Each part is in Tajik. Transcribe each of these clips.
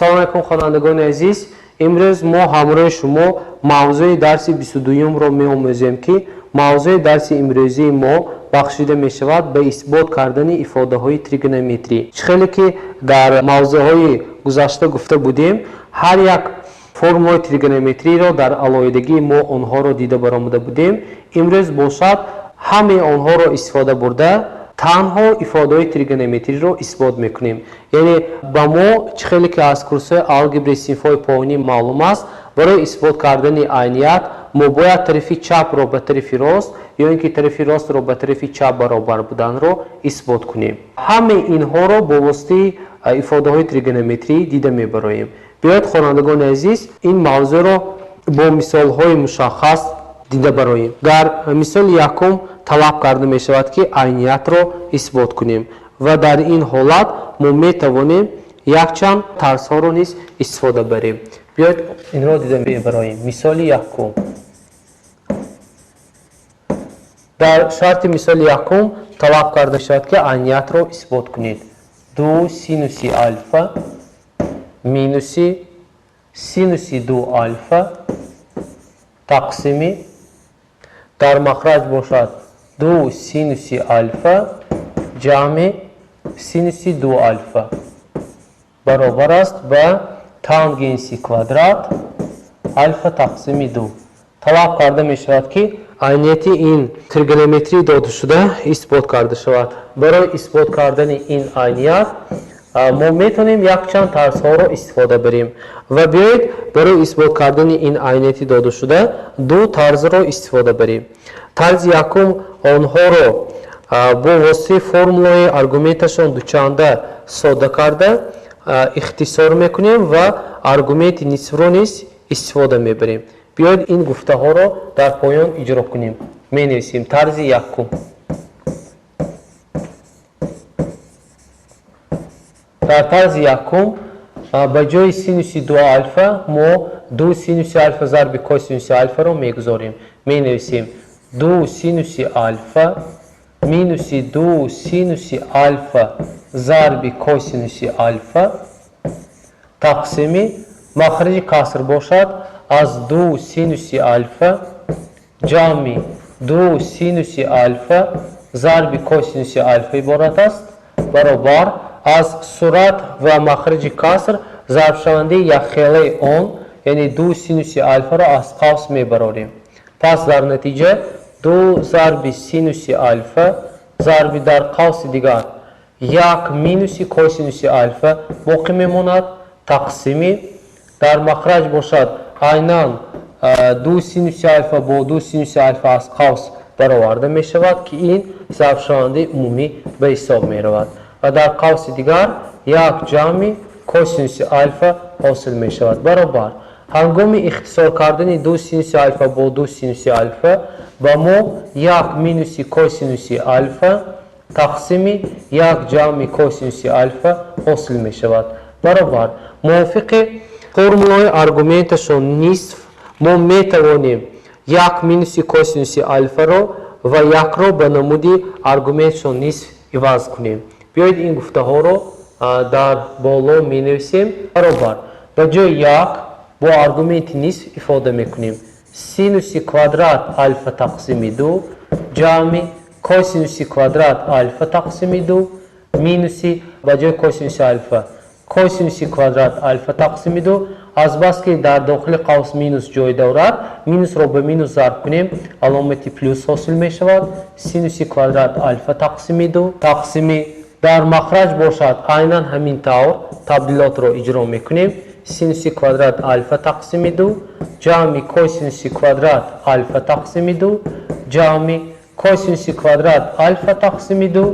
Ассалому алайкум, хонандагони азиз. Имрӯз мо ҳамроҳи шумо мавзӯи дарси 22-юмро меомӯзем, ки мавзӯи дарси имрӯзии мо бахшида мешавад ба исбот кардани ифодаҳои тригонометрӣ. Чӣ хеле ки дар мавзӯъҳои гузашта гуфта будем, ҳар як формулаи тригонометриро дар алоҳидагӣ мо онҳоро дида баромада будем. Имрӯз бошад, ҳамаи онҳоро истифода бурда танҳо ифодаҳои тригонометриро исбот мекунем. Яъне ба мо чӣ хеле ки аз курсҳои алгебраи синфҳои поёнӣ маълум аст, барои исбот кардани айният мо бояд тарафи чапро ба тарафи рост ё ин ки тарафи ростро ба тарафи чап баробар буданро исбот кунем. Ҳамаи инҳоро бо воситаи ифодаҳои тригонометрӣ дида мебароем. Биёед, хонандагони азиз, ин мавзӯъро бо мисолҳои мушаххас дида бароем. Дар мисоли якум талаб карда мешавад, ки айниятро исбот кунем ва дар ин ҳолат мо метавонем якчанд тарзҳоро низ истифода барем. Биёед, инро дида мебароем. Мисоли якум. Дар шарти мисоли якум талаб карда мешавад, ки айниятро исбот кунед. Ду синуси альфа минуси синуси ду альфа тақсими дар махраҷ бошад ду синуси альфа ҷамъи синуси ду альфа баробар аст ба тангенси квадрат альфа тақсими ду. Талаб карда мешавад, ки айнияти ин тригонометрӣ додашуда исбот карда шавад. Барои исбот кардани ин айният мо метавонем якчанд тарзҳоро истифода барем ва биёед, барои исбот кардани ин айнияти додашуда ду тарзро истифода барем. Тарзи якум: онҳоро бо воситаи формулаи аргументашон дучанда сода карда ихтисор мекунем ва аргументи нисфро низ истифода мебарем. Биёед, ин гуфтаҳоро дар поён иҷро кунем. Менависем тарзи якум. Дар тарзи якум ба ҷои синуси ду альфа мо ду синуси альфа зарби косинуси альфаро мегузорем. Менависем: ду синуси альфа минуси ду синуси альфа зарби косинуси альфа тақсими махраҷи каср бошад аз ду синуси альфа ҷамъи ду синуси альфа зарби косинуси альфа иборат аст, баробар аз сурат ва махраҷи каср зарбшавандаи якхелаи он, яъне ду синуси альфаро аз қавс мебарорем. Пас дар натиҷа ду зарби синуси альфа зарби дар қавси дигар як минуси косинуси альфа боқӣ мемонад, тақсими дар махраҷ бошад айнан ду синуси альфа бо ду синуси альфа аз қавс бароварда мешавад, ки ин зарбшавандаи умумӣ ба ҳисоб меравад, ва дар қавси дигар як ҷамъи косинуси альфа ҳосил мешавад. Баробар, ҳангоми ихтисор кардани ду синуси альфа бо ду синуси альфа ба мо як минуси косинуси альфа тақсими як ҷамъи косинуси альфа ҳосил мешавад. Баробар, мувофиқи формулаи аргументашон нисф мо метавонем як минуси косинуси альфаро ва якро ба намуди аргументашон нисф иваз кунем. Биёед, ин гуфтаҳоро дар боло менависем. Баробар, ба ҷои як бо аргументи нисф ифода мекунем: синуси квадрат альфа тақсими ду ҷамъи косинуси квадрат альфа тақсими ду минуси ба ҷои косинуси альфа косинуси квадрат альфа тақсими ду. Азбаски дар дохили қавс минус ҷой дорад, минусро ба минус зарб кунем, аломати плюс ҳосил мешавад, синуси квадрат альфа тақсими ду тақсими дар махраҷ бошад айнан ҳамин тавр табдилотро иҷро мекунем: синуси квадрат альфа тақсими ду ҷамъи косинуси квадрат альфа тақсими ду ҷамъи косинуси квадрат альфа тақсими ду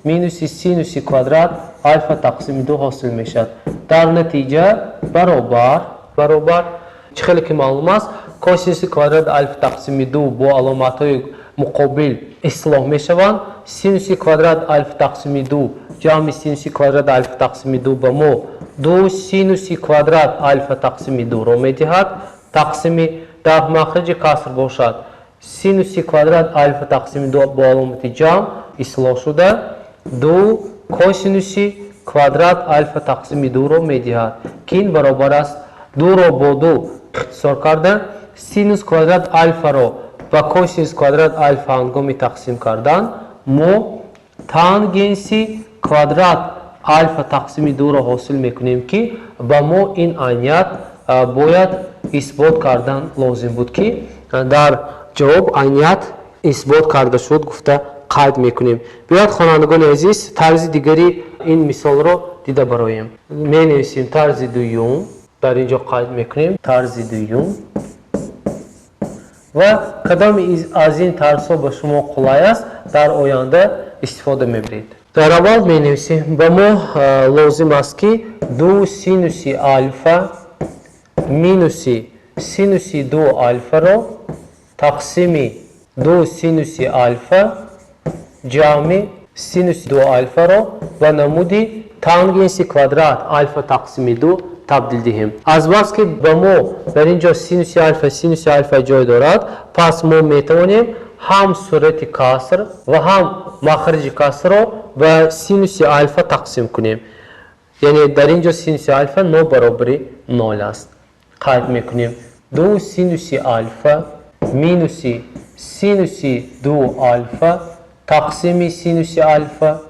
минуси синуси квадрат альфа тақсими ду ҳосил мешавад. Дар натиҷа баробар, чӣ хеле ки маълум аст, косинуси квадрат альфа тақсими ду бо аломатҳои муқобил ислоҳ мешаванд. Синуси квадрат альфа тақсими ду ҷамъи синуси квадрат альфа тақсими ду ба мо ду синуси квадрат альфа тақсими дуро медиҳад, тақсими дар махраҷи каср бошад синуси квадрат альфа тақсими ду бо аломати ҷамъ ислоҳ шуда ду косинуси квадрат алфа тақсими дуро медиҳад, ки ин баробар аст дуро бо ду ихтисор карда, синус квадрат алфаро ба косинус квадрат алфа ҳангоми тақсим кардан мо тангенси квадрат алфа тақсими дуро ҳосил мекунем, ки ба мо ин айният бояд исбот кардан лозим буд, ки дар ҷавоб айният исбот карда шуд гуфта қайд мекунем. Биёед, хонандагони азиз, тарзи дигари ин мисолро дида бароем. Менависем тарзи дуюм, дар ин ҷо қайд мекунем тарзи дуюм, ва кадоме аз ин тарзҳо ба шумо қулай аст, дар оянда истифода мебаред. Дар аввал менависем, ба мо лозим аст, ки ду синуси алфа минуси синуси ду алфаро тақсими ду синуси алфа ҷамъи синуси ду алфаро ба намуди тангенси квадрат алфа тақсими ду табдил диҳем. Азбаски ба мо дар ин ҷо синуси алфа, синуси алфа ҷой дорад, пас мо метавонем ҳам сурати каср ва ҳам махраҷи касрро ба синуси алфа тақсим кунем. Яъне дар ин ҷо синуси алфа нобаробари нол аст. Қайд мекунем: ду синуси алфа минуси синуси ду алфа тақсими синуси алфа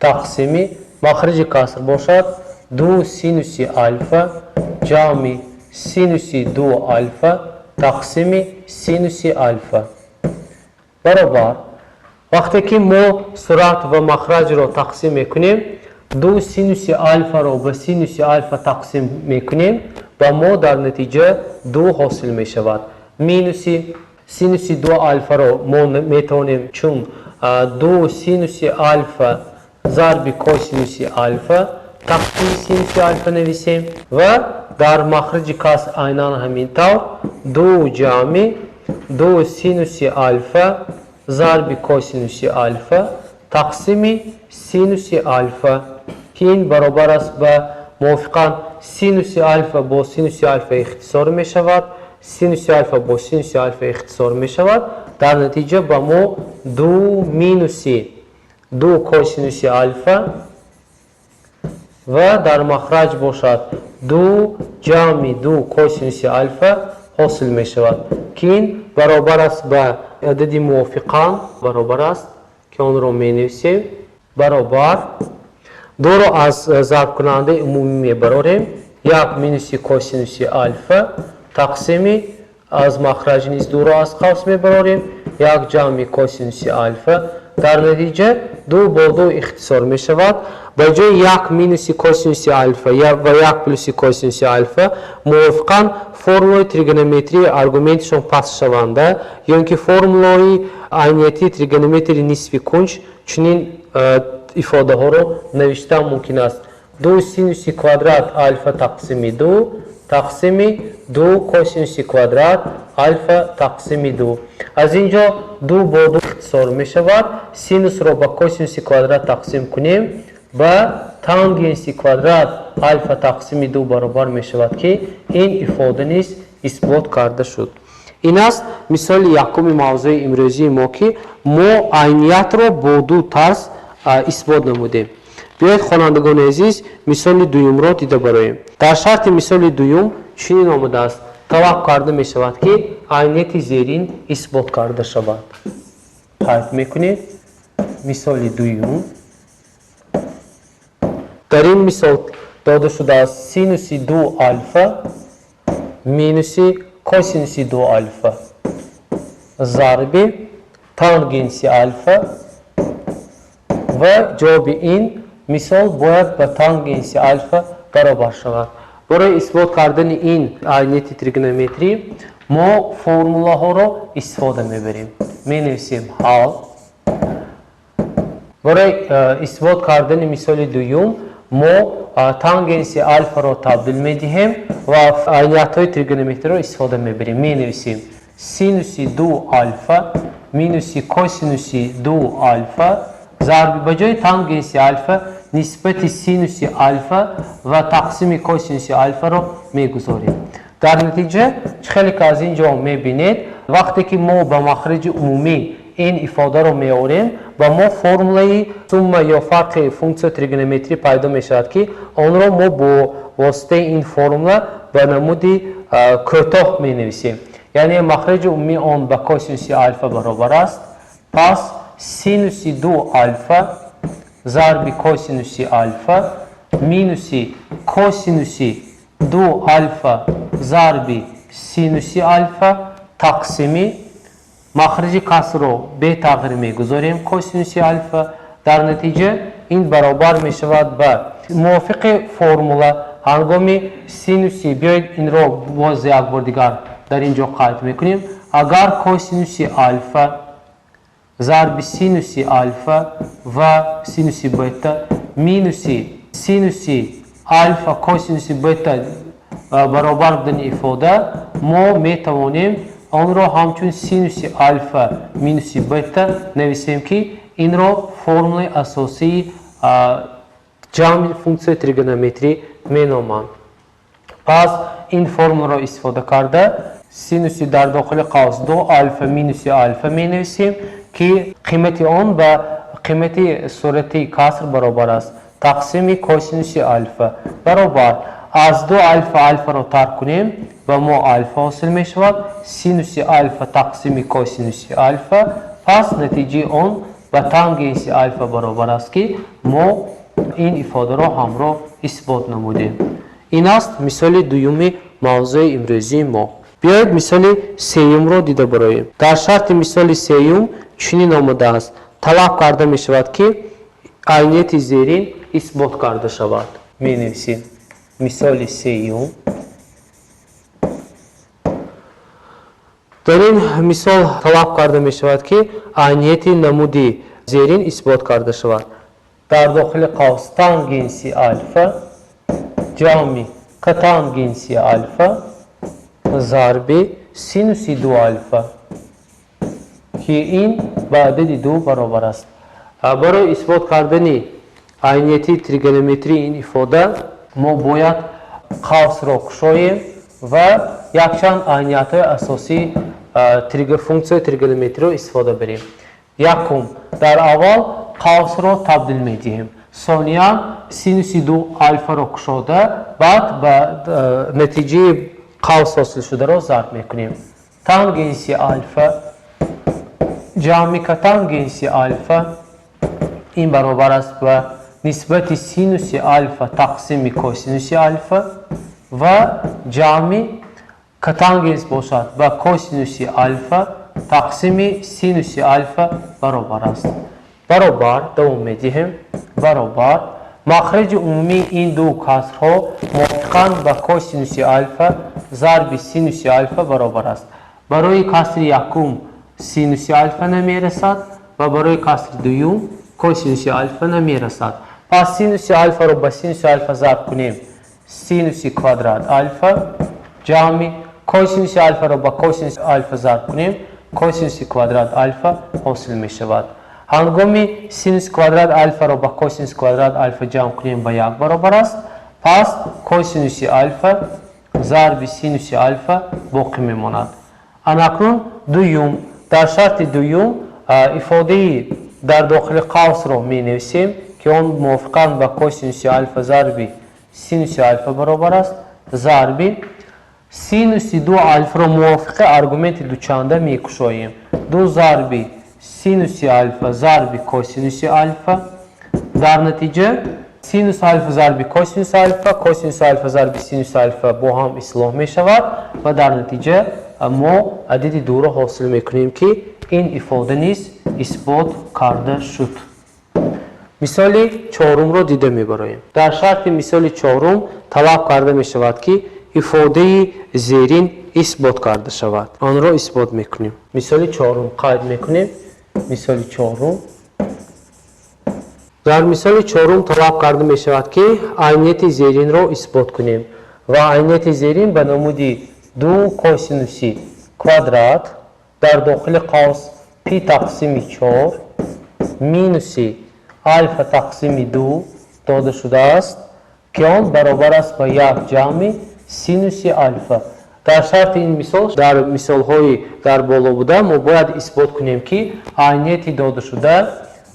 тақсими махраҷи каср бошад ду синуси алфа ҷамъи синуси ду алфа тақсими синуси алфа баробар. Вақте ки мо сурат ва махраҷро тақсим мекунем, ду синуси алфаро ба синуси алфа тақсим мекунем, ба мо дар натиҷа ду ҳосил мешавад. Минуси синуси ду алфаро мо метавонем чун ду синуси алфа зарби косинуси алфа тақсими синуси алфа нависем ва дар махраҷи каср айнан ҳамин тавр ду ҷамъи ду синуси алфа зарби косинуси алфа тақсими синуси алфа, ки ин баробар аст ба мувофиқан синуси алфа бо синуси алфа ихтисор мешавад, синуси алфа бо синуси алфа ихтисор мешавад. Дар натиҷа ба мо ду минуси ду косинуси алфа ва дар махраҷ бошад ду ҷамъи ду косинуси алфа ҳосил мешавад, ки ин баробар аст ба адади мувофиқан баробар аст, ки онро менависем, баробар дуро аз зарбкунандаи умумӣ мебарорем, як минуси косинуси алфа тақсими аз махраҷ низ дуро аз қавс мебарорем, як ҷамъи косинуси алфа. Дар натиҷа ду бо ду ихтисор мешавад. Ба ҷои як минуси косинуси алфа ва як плюси косинуси алфа мувофиқан формулаи тригонометрии аргументишон пастшаванда ё ин ки формулаи айниятии тригонометрии нисфи кунҷ чунин ифодаҳоро навиштан мумкин аст: ду синуси квадрат алфа тақсими ду тақсими ду косинуси квадрат алфа тақсими ду. Аз ин ҷо ду бо ду ихтисор мешавад. Синусро ба косинуси квадрат тақсим кунем, ба тангенси квадрат алфа тақсими ду баробар мешавад, ки ин ифода низ исбот карда шуд. Ин аст мисоли якуми мавзӯи имрӯзии мо, ки мо айниятро бо ду тарз исбот намудем. Биёед, хонандагони азиз, мисоли дуюмро дида бароем. Дар шарти мисоли дуюм чунин омадааст: талаб карда мешавад, ки айнияти зерин исбот карда шавад. Қайд мекунед мисоли дуюм. Дар ин мисол дода шудааст синуси ду алфа минуси косинуси ду алфа зарби тангенси алфа ва ҷавоби ин мисол бояд ба тангенси алфа баробар шавад. Барои исбот кардани ин айнияти тригонометрӣ мо формулаҳоро истифода мебарем. Менависем ҳал. Барои исбот кардани мисоли дуюм мо тангенси алфаро табдил медиҳем ва айниятҳои тригонометриро истифода мебарем. Менависем синуси ду алфа минуси косинуси ду алфа зарби ба ҷои тангенси алфа нисбати синуси алфа ва тақсими косинуси алфаро мегузорем. Дар натиҷа, чӣ хеле ки аз ин ҷо мебинед, вақте ки мо ба махраҷи умумӣ ин ифодаро меорем, ба мо формулаи сумма ё фарқи функсияи тригонометрӣ пайдо мешавад, ки онро мо бо воситаи ин формула ба намуди кӯтоҳ менависем. Яъне махраҷи умумии он ба косинуси алфа баробар аст. Пас синуси 2 алфа зарби косинуси алфа минуси косинуси 2 алфа зарби синуси алфа тақсими махраҷи касрро бетағйир мегузорем косинуси алфа. Дар натиҷа ин баробар мешавад ба мувофиқи формула ҳангоми синуси, биёед инро боз як бор дигар дар ин ҷо қайд мекунем. Агар косинуси алфа зарби синуси алфа ва синуси бета минуси синуси алфа косинуси бета баробар будани ифода, мо метавонем онро ҳамчун синуси алфа минуси бета нависем, ки инро формулаи асосии ҷамъи функсияи тригонометрӣ меноманд. Пас ин формуларо истифода карда синуси дар дохили қавс 2 алфа минуси алфа менависем, ки қимати он ба қимати сурати каср баробар аст, тақсими косинуси алфа баробар аз 2 алфа алфаро тарк кунем, ба мо алфа ҳосил мешавад, синуси алфа тақсими косинуси алфа. Пас натиҷаи он ба тангенси алфа баробар аст, ки мо ин ифодаро ҳамроҳ исбот намудем. Ин аст мисоли дуюми мавзӯи имрӯзии мо. Биёед мисоли сеюмро дида бароем. Дар шарти мисоли сеюм чунин омадааст: талаб карда мешавад, ки айнияти зерин исбот карда шавад. Менависем мисоли сеюм. Дар ин мисол талаб карда мешавад, ки айнияти намуди зерин исбот карда шавад. Дар дохили қавс тангенси алфа ҷамъи котангенси алфа зарби синуси 2 алфа, ки ин ба адади 2 баробар аст. Барои исбот кардани айнияти тригонометрии ин ифода мо бояд қавсро кушоем ва якчанд айниятҳои асосии функсияи тригонометриро истифода барем. Якум, дар аввал қавсро табдил медиҳем. Сониян синуси 2 алфаро кушода, баъд ба натиҷаи қавс ҳосилшударо зарб мекунем. Тангенси алфа ҷамъи котангенси алфа ин баробар аст ба нисбати синуси алфа тақсими косинуси алфа ва ҷамъи котангенс бошад ба косинуси алфа тақсими синуси алфа баробар аст. Баробар давом медиҳем. Баробар махраҷи умумии ин ду касрҳо мувофиқан ба косинуси алфа зарби синуси алфа баробар аст. Барои касри якум синуси алфа намерасад ва барои касри дуюм косинуси алфа намерасад. Пас синуси алфаро ба синуси алфа зарб кунем, синуси квадрат алфа ҷамъи косинуси алфаро ба косинуси алфа зарб кунем, косинуси квадрат алфа ҳосил мешавад. Ҳангоми синус квадрат алфаро ба косинус квадрат алфа ҷамъ кунем, ба 1 баробар аст. Пас косинуси алфа зарби синуси алфа боқӣ мемонад. Анакнун дуюм, дар шарти дуюм ифодаи дар дохили қавсро менависем, ки он мувофиқан ба косинуси алфа зарби синуси алфа баробар аст, зарби синуси 2 алфаро мувофиқи аргументи дучанда мекушоем. 2 зарби синуси алфа зарби косинуси алфа. Дар натиҷа синус алфа зарби косинус алфа, косинус алфа зарби синус алфа бо ҳам ислоҳ мешавад ва дар натиҷа мо адади 2-ро ҳосил мекунем, ки ин ифода низ исбот карда шуд. Мисоли чорумро дида мебароем. Дар шарти мисоли чорум талаб карда мешавад, ки ифодаи зерин исбот карда шавад. Онро исбот мекунем. Мисоли чорум қайд мекунем. Мисоли чорум. Дар мисоли чорум талаб карда мешавад, ки айнияти зеринро исбот кунем ва айнияти зерин ба намуди 2 косинуси квадрат дар дохили қавс пи тақсими 4 минуси алфа тақсими 2 дода шудааст, ки он баробар аст ба 1 ҷамъи синуси алфа. Дар шарти ин мисол, дар мисолҳои дар боло буда, мо бояд исбот кунем, ки айнияти додашуда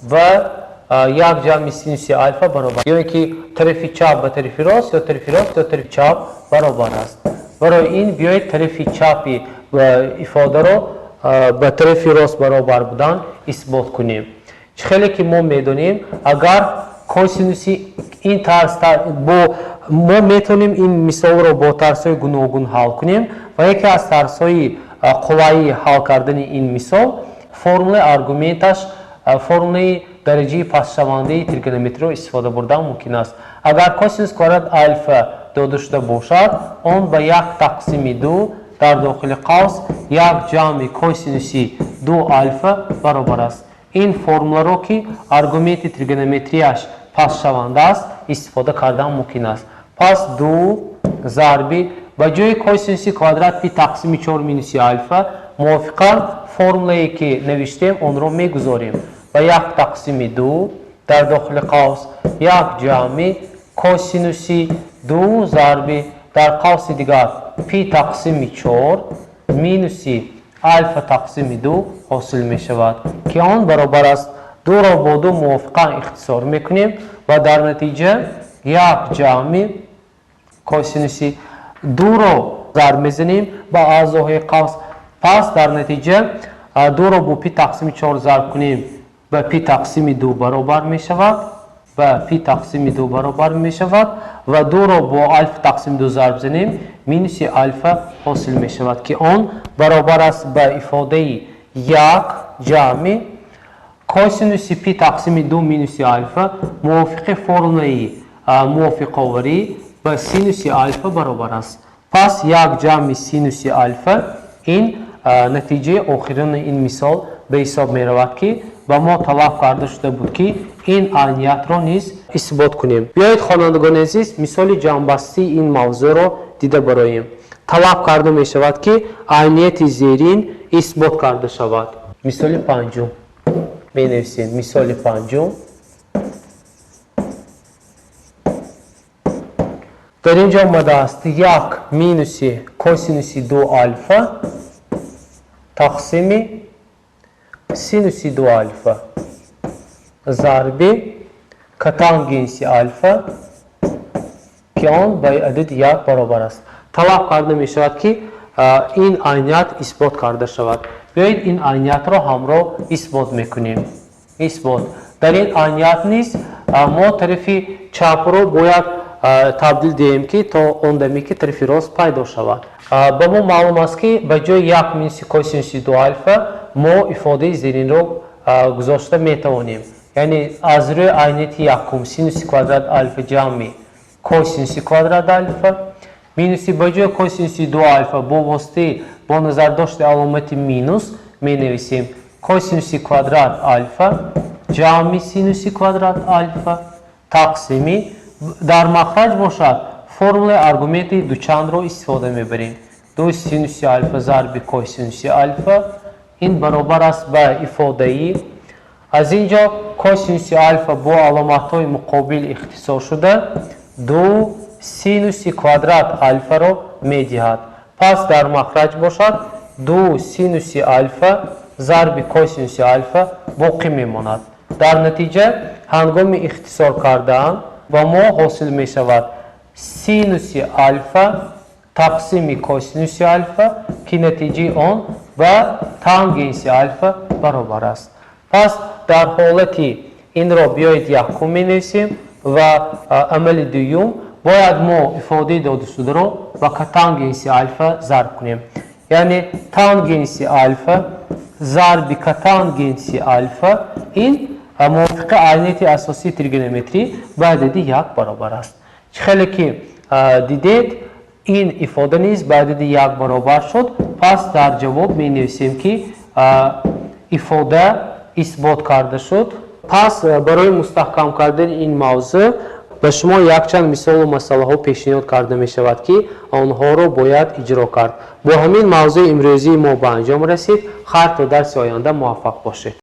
ба як ҷамъи синуси алфа баробар, ё ин ки тарафи чап ба тарафи рост ё тарафи рост ё тарафи чап баробар аст. Барои ин биёед тарафи чапи ифодаро ба тарафи рост баробар будан исбот кунем. Чӣ хеле ки мо медонем, агар косинуси ин тарз бо мо метавонем ин мисолро бо тарзҳои гуногун ҳал кунем ва яке аз тарзҳои қулайи ҳал кардани ин мисол формулаи аргументаш, формулаи дараҷаи пастшавандаи тригонометриро истифода бурдан мумкин аст. Агар косинус квадрат алфа дода шуда бошад, он ба як тақсими ду дар дохили қавс як ҷамъи косинуси ду алфа баробар аст. Ин формуларо, ки аргументи тригонометрияш пастшаванда аст, истифода кардан мумкин аст. Пас ду зарби ба ҷои косинуси квадрат пи тақсими чор минуси алфа мувофиқан формулае, ки навиштем, онро мегузорем ба як тақсими ду дар дохили қавс як ҷамъи косинуси ду зарби дар қавси дигар пи тақсими чор минуси алфа тақсими ду ҳосил мешавад, ки он баробар аст. Дуро бо ду мувофиқан ихтисор мекунем ва дар натиҷа як ҷамъи косинуси дуро зарб мезанем ба аъзоҳои қавс. Пас дар натиҷа дуро бо пи тақсими чор зарб кунем, ба пи тақсими ду баробар мешавад, ба пи тақсими ду баробар мешавад ва дуро бо алфа тақсими ду зарб занем, минуси алфа ҳосил мешавад, ки он баробар аст ба ифодаи як ҷамъи косинуси пи тақсими ду минуси алфа мувофиқи формулаи мувофиқоварӣ ба синуси алфа баробар аст. Пас як ҷамъи синуси алфа ин натиҷаи охирини ин мисол ба ҳисоб меравад, ки ба мо талаб карда шуда буд, ки ин айниятро низ исбот кунем. Биёед, хонандагони азиз, мисоли ҷамъбастии ин мавзӯъро дида бароем. Талаб карда мешавад, ки айнияти зерин исбот карда шавад. Мисоли панҷум менависем. Мисоли панҷум. Дар ин ҷо омадааст: як минуси косинуси ду алфа тақсими синуси ду алфа зарби котангенси алфа, ки он ба адади як баробар аст. Талаб карда мешавад, ки ин айният исбот карда шавад. Биёед, ин айниятро ҳамроҳ исбот мекунем. Исбот. Дар ин айният низ мо тарафи чапро бояд табдил диҳем, ки то он даме ки тарафи рост пайдо шавад. Ба мо маълум аст, ки ба ҷои як минуси косинуси ду алфа мо ифодаи зеринро гузошта метавонем. Яъне аз рӯи айнияти якум синуси квадрат алфа ҷамъи косинуси квадрат алфа минуси ба ҷои косинуси ду алфа бо воситаи бо назардошти аломати минус менависем косинуси квадрат алфа ҷамъи синуси квадрат алфа тақсими дар махраҷ бошад формулаи аргументи дучандро истифода мебарем: ду синуси алфа зарби косинуси алфа. Ин баробар аст ба ифодаи аз ин ҷо косинуси алфа бо аломатҳои муқобил ихтисор шуда ду синуси квадрат алфаро медиҳад. Пас дар махраҷ бошад ду синуси алфа зарби косинуси алфа боқӣ мемонад. Дар натиҷа ҳангоми ихтисор кардан ба мо ҳосил мешавад синуси алфа тақсими косинуси алфа, ки натиҷаи он ба тангенси алфа баробар аст. Пас дар ҳолати инро биёед якум менависем ва амали дуюм бояд мо ифодаи додашударо ба котангенси алфа зарб кунем. Яъне тангенси алфа зарби котангенси алфа ин мувофиқи айнияти асосии тригонометрӣ ба адади як баробар аст. Чӣ хеле ки дидед, ин ифода низ ба адади як баробар шуд. Пас дар ҷавоб менависем, ки ифода исбот карда шуд. Пас барои мустаҳкам кардани ин мавзӯъ ба шумо якчанд мисолу масъалаҳо пешниҳод карда мешавад, ки онҳоро бояд иҷро кард. Бо ҳамин мавзӯи имрӯзии мо ба анҷом расид. Хайр, то дарси оянда муваффақ бошед.